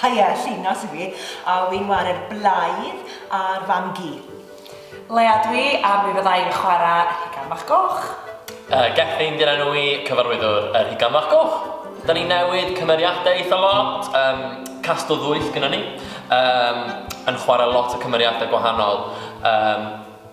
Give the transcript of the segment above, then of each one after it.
Haia, Llinos yw fi, a wi'n ware'r blaidd a'r fam-gu. Lea dwi, a mi fydda i'n chwarae Rhigan Fach Goch. Uh, Gethin di'r enw i, cyfarwyddwr y Rhigan Fach Goch. Da ni'n newid cymeriadau eitha lot, um, cast o ddwyll gyda ni, um, yn chwarae lot o cymeriadau gwahanol. Um,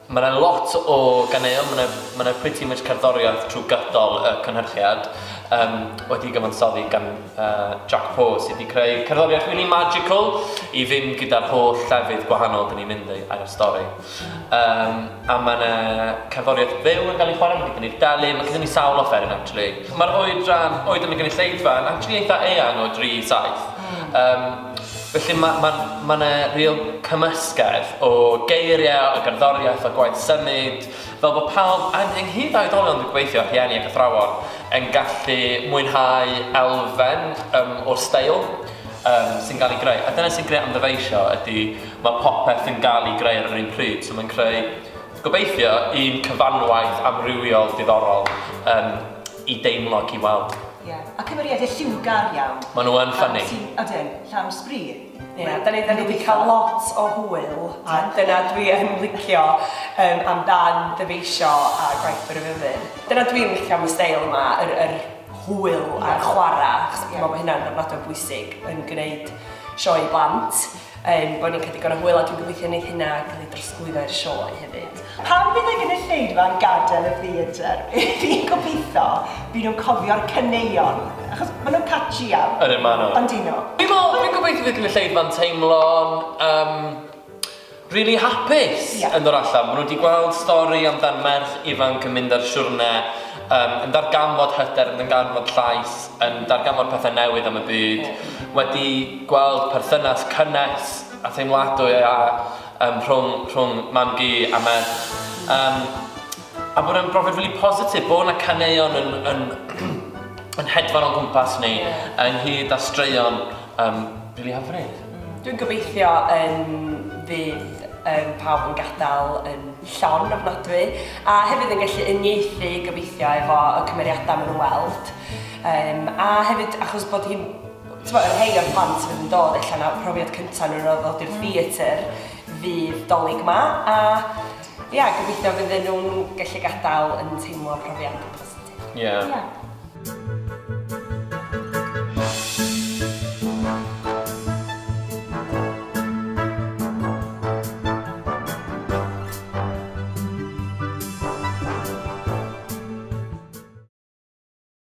Mae 'na lot o ganeuon, mae 'na ma' 'na pretty much cerddoriaeth trwy gydol y cynhyrchiad, yym wedi'i gyfansoddi gan yy Jack Poe sydd 'di creu cerddoriaeth really magical i fynd gyda'r holl llefydd gwahanol 'dyn ni'n mynd i ar y stori. Yym a mae 'na cerddoriaeth fyw yn cael ei chwarae, mae gyda ni'r delyn, mae gyda ni sawl offeryn actually. Mae'r oedran, oedran y gynulleidfa yn actually eitha eang o dri i saith. Yym. Felly ma' ma' ma' 'na real cymysgedd o geiriau, o gerddoriaeth, o gwaith symud, fel bod pawb, a ynghyd â oedolion dwi'n gobeithio, rhieni ac athrawon, yn gallu mwynhau elfen yym o'r steil yym sy'n gael ei greu. A dyna sy'n grêt am ddyfeisio ydy ma' popeth yn gael ei greu ar yr un pryd, so mae'n creu, gobeithio, un cyfanwaith amrywiol diddorol yym i deimlo ac i weld. Ie, a cymeriadau lliwgar iawn. Maen nhw yn ffyni. Sy'n, ydyn, llawn sbri. Ie, da ni, da ni wedi cael lot o hwyl, a dyna dwi yn licio um, amdan dyfeisio a gwaith byrfyfyr. Dyna dwi'n licio am y steil yma, yr, yr hwyl a'r chwarae, achos dwi'n meddwl bod hynna'n ofnadwy o bwysig yn gwneud sioe i blant. Yym, bod ni'n cael digon o hwyl a dwi'n gobeithio wneith hynna gael ei drosglwyddo i'r sioe hefyd. Pan fydd y gynulleidfa'n gadael y theatr, fi'n gobeithio bydd nhw'n cofio'r caneuon, achos maen nhw'n catchy iawn. Ydyn, maen nhw. Ond dyn nhw? Fi'n meddwl, fi'n gobeithio fydd gynulleidfa'n teimlo'n yym rili hapus yeah. yn dod allan. Maen nhw wedi gweld stori amdan merch ifanc yn mynd ar siwrne, um, yn darganfod hyder, yn darganfod llais, yn darganfod pethau newydd am y byd, yeah. wedi gweld perthynas cynnes a theimladwy a um, rhwng, rhwng mam-gu a merch. Um, a bod e'n brofiad really positif, bod yna caneuon yn, yn, yn hedfan o'n gwmpas ni, yeah. ynghyd â straeon um, really hyfryd. Dwi'n gobeithio yn fydd um, pawb yn gadael yn llon ofnadwy a hefyd yn gallu uniaethu gobeithio efo y cymeriadau maen nhw'n weld. Um, a hefyd achos bod hi'n T'mo' y rhei o'r plant fydd yn dod ella na profiad cynta nhw o ddod i'r theatr fydd 'Dolig 'ma a ia gobeithio fydden nhw'n gallu gadael yn teimlo profiad positif. Ie. Ie.